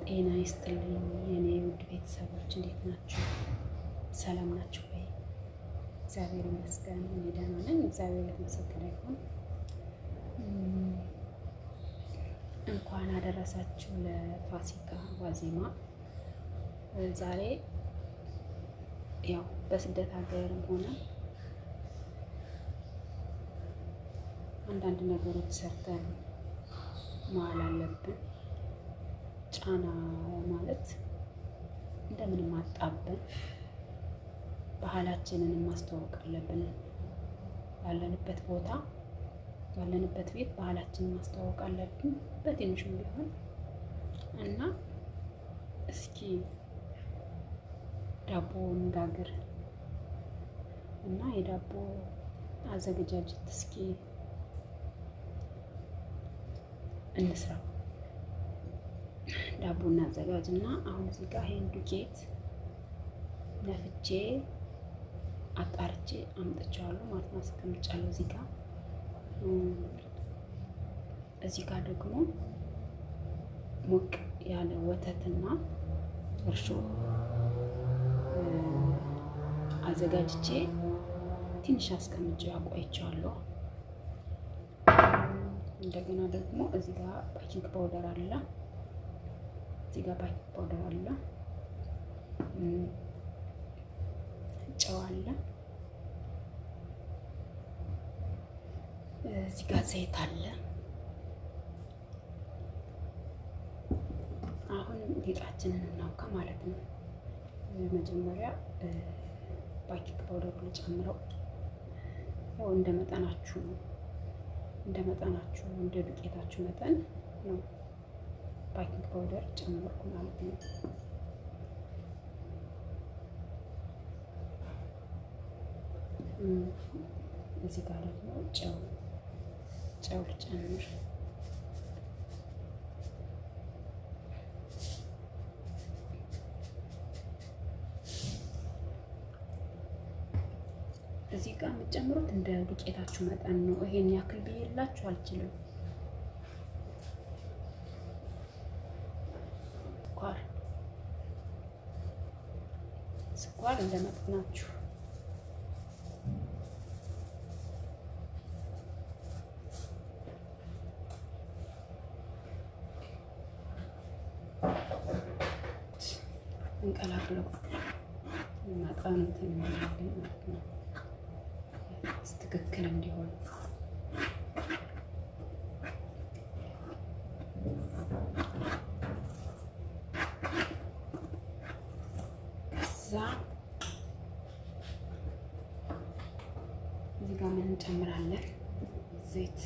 ጤና ይስጥልኝ የኔ ውድ ቤተሰቦች፣ እንዴት ናችሁ? ሰላም ናችሁ ወይ? እግዚአብሔር ይመስገን እኔ ደህና ነኝ። እግዚአብሔር የተመሰገነ ይሁን። እንኳን አደረሳችሁ ለፋሲካ ዋዜማ። ዛሬ ያው በስደት ሀገርም ሆነ አንዳንድ ነገሮች ሰርተን መዋል አለብን። ጫና ማለት እንደምንም አጣብን ባህላችንን ማስተዋወቅ አለብን። ያለንበት ቦታ ያለንበት ቤት ባህላችንን ማስተዋወቅ አለብን በትንሹም ቢሆን እና እስኪ ዳቦ እንጋግር እና የዳቦ አዘገጃጀት እስኪ እንስራ። ዳቦ እናዘጋጅ እና አሁን እዚህ ጋር ይሄን ዱቄት ነፍቼ አጣርቼ አምጥቼዋለሁ ማለት ነው። አስቀምጫለሁ እዚህ ጋር። እዚህ ጋር ደግሞ ሞቅ ያለ ወተትና እርሾ አዘጋጅቼ ትንሽ አስቀምጬ አቆይቼዋለሁ። እንደገና ደግሞ እዚህ ጋር baking powder አለ። እዚህ ጋር baking powder አለ፣ ጨው አለ፣ እዚህ ጋር ዘይት አለ። አሁን ሊጣችንን እናውካ ማለት ነው። መጀመሪያ baking powder ኡ ልጨምረው። ያው እንደ መጠናችሁ ነው፣ እንደ መጠናችሁ እንደ ዱቄታችሁ መጠን ነው። baking powder ጨመርኩ ማለት ነው። እዚህ ጋር ደግሞ ጨው ልጨምር። እዚህ ጋር የምትጨምሩት እንደ ዱቄታችሁ መጠን ነው። ይሄን ያክል ብዬላችሁ አልችልም። ስኳር እንደ መጠናችሁ። እንቀላቅለው መጠኑ እንትን ማለት ነው ትክክል እንዲሆን። ከዛ እዚህ ጋር ምን እንጨምራለን? ዘይት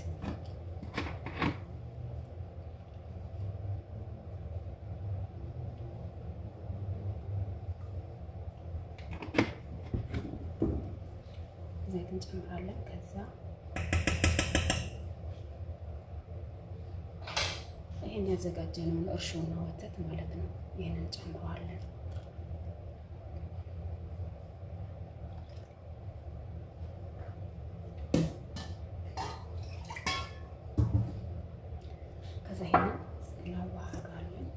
ዘይት እንጨምራለን። ከዛ ይሄን ያዘጋጀነውን እርሾና ወተት ማለት ነው፣ ይሄንን እንጨምረዋለን። ከዛ ይሄንን እናዋህደዋለን።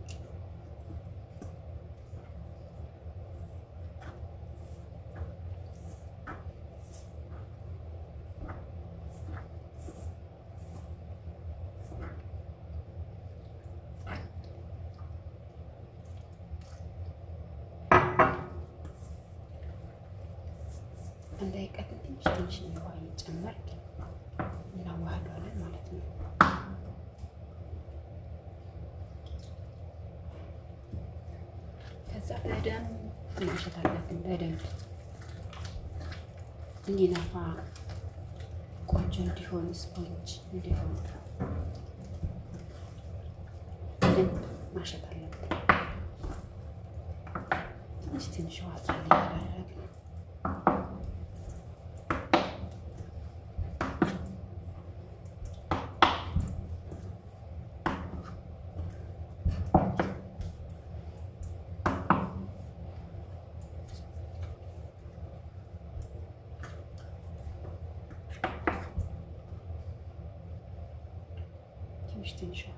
እንዳይቀጥን ትንሽ ትንሽ ውሃ እየጨመርን እናዋህደዋለን ማለት ነው። ከዛ በደንብ ማሸት አለብን። በደንብ እንዲነፋ ቆንጆ እንዲሆን ስፖንጅ እንዲሆን በደንብ ማሸት አለብን። ትንሽ ትንሽ ውሃ ጣል እያደረግን ትንሽ ትንሽ ውሃ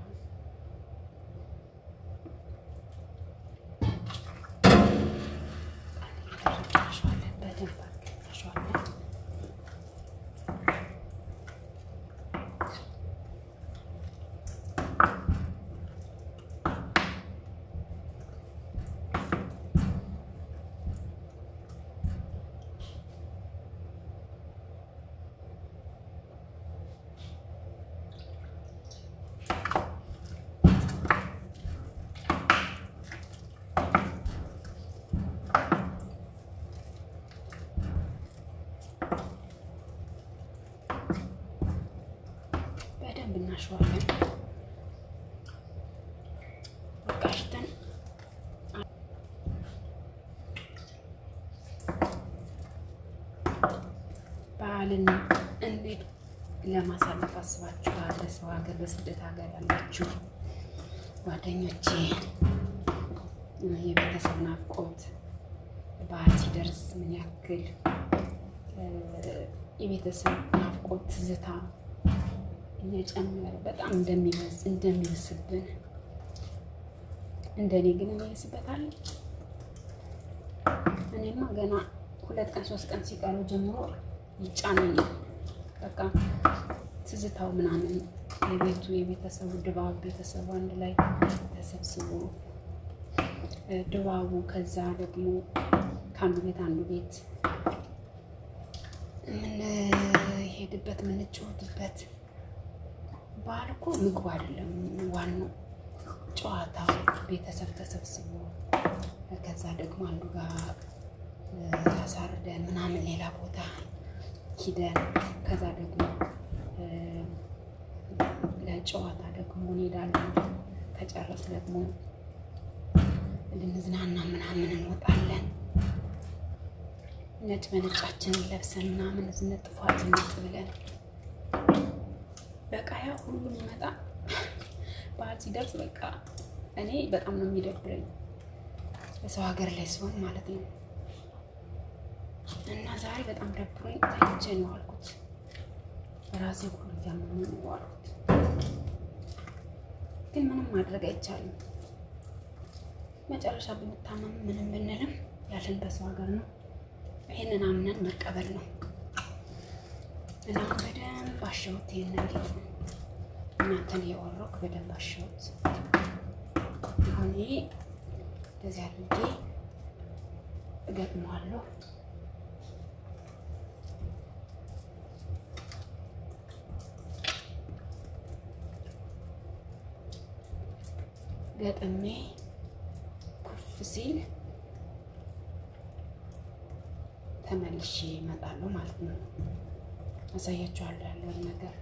በደንብ እናሸዋለን። በቃ አሽተን በዓልን እንዴት ለማሳለፍ አስባችኋል? በሰው ሀገር በስደት ሀገር ያላችሁ ጓደኞቼ የቤተሰብ ናፍቆት በዓል ሲደርስ ምን ያክል የቤተሰብ ናፍቆት ትዝታ እየጨመረ በጣም እንደሚበስብን እንደኔ ግን እኔ እበስበታለሁ። እኔማ ገና 2 ቀን 3 ቀን ሲቀረው ጀምሮ ይጫነኛል። በቃ ትዝታው ምናምን የቤቱ የቤተሰቡ ድባብ ቤተሰቡ አንድ ላይ ተሰብስቦ ድባቡ፣ ከዛ ደግሞ ከአንዱ ቤት አንዱ ቤት የምንሄድበት የምንጫወትበት። በዓል እኮ ምግቡ አይደለም ዋናው ጨዋታው፣ ቤተሰብ ተሰብስቦ ከዛ ደግሞ አንዱ ጋር አሳርደን ምናምን ሌላ ቦታ ሂደን ከዛ ደግሞ ለጨዋታ ደግሞ እንሄዳለን። ከጨረስ ደግሞ ልንዝናና ምናምን እንወጣለን። ነጭ በነጫችንን ለብሰን ምናምን ዝንጥፏ ዝንጥ ብለን በቃ ያ ሁሉ የሚመጣ በዓል ሲደርስ በቃ እኔ በጣም ነው የሚደብረኝ በሰው ሀገር ላይ ሲሆን ማለት ነው። እና ዛሬ በጣም ደብሮኝ ተኝቼ ነው አልኩት። ራሴ ሁሉ እያመመኝ ነው አልኩት። ግን ምንም ማድረግ አይቻልም። መጨረሻ ብንታመም ምንም ብንልም ያለን በሰው ሀገር ነው። ይሄንን አምነን መቀበል ነው። እና በደንብ አሸሁት። ይሄንን ሊጥ እናንተን እያወራሁ በደንብ አሸሁት። አሁን ይሄ እንደዚህ አድርጌ እገጥመዋለሁ። ገጥሜ ኩፍ ሲል ተመልሼ እመጣለሁ ማለት ነው። አሳያችኋለሁ ያለውን ነገር።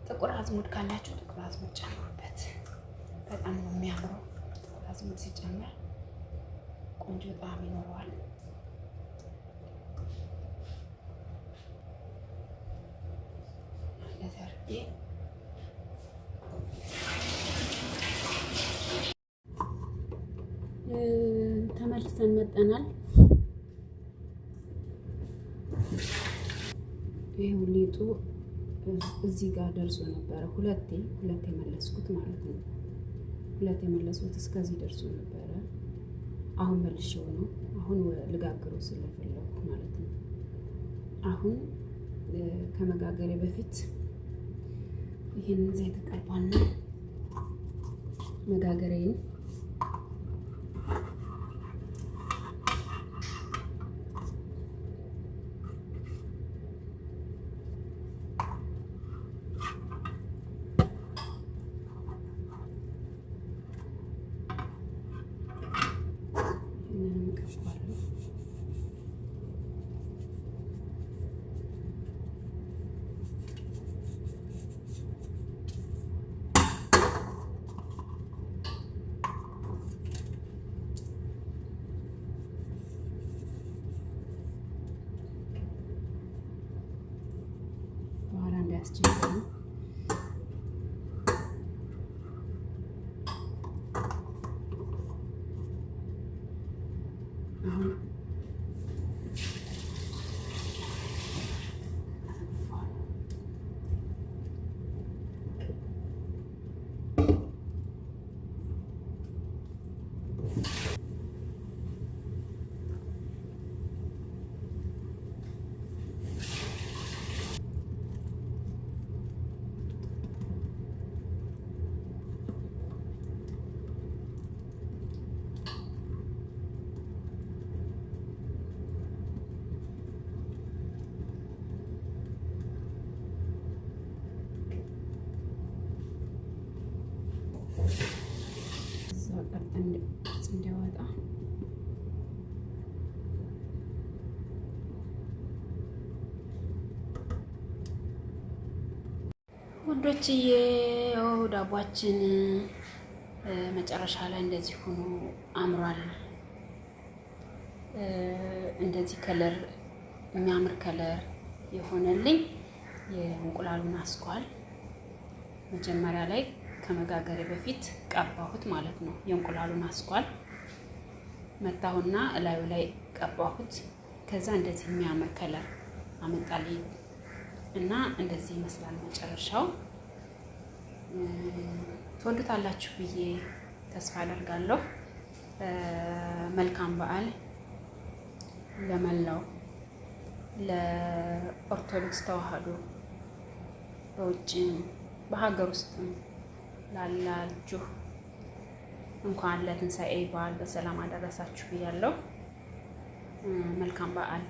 ጥቁር አዝሙድ ካላችሁ ጥቁር አዝሙድ ጨምሩበት። በጣም ነው የሚያምረው። ጥቁር አዝሙድ ሲጨምር ቆንጆ ጣዕም ይኖረዋል። እንደዚህ አድርጌ ተመልሰን መጠናል። ይሄው ሊጡ እዚህ ጋር ደርሶ ነበረ። ሁለቴ መለስኩት ማለት ነው። ሁለቴ መለስኩት እስከዚህ ደርሶ ነበረ። አሁን መልሼው ነው። አሁን ልጋግረው ስለፈለኩ ማለት ነው። አሁን ከመጋገሬ በፊት ይሄንን ዘይት ቀባና መጋገሬን ቀባለሁ። በኋላ እንዳያስቸግረን አሁን ውዶችዬ ዳቧችን መጨረሻ ላይ እንደዚህ ሆኖ አምሯል። እንደዚህ color፣ የሚያምር color የሆነልኝ የእንቁላሉን አስኳል መጀመሪያ ላይ ከመጋገሬ በፊት ቀባሁት ማለት ነው። የእንቁላሉን አስኳል መታሁና እላዩ ላይ ቀባሁት። ከዛ እንደዚህ የሚያምር color አመጣልኝ እና እንደዚህ ይመስላል መጨረሻው። ትወዱታላችሁ ብዬ ተስፋ አደርጋለሁ። መልካም በዓል ለመላው ለኦርቶዶክስ ተዋህዶ በውጭም በሀገር ውስጥም ላላችሁ እንኳን ለትንሣኤ በዓል በሰላም አደረሳችሁ ብያለሁ። መልካም በዓል።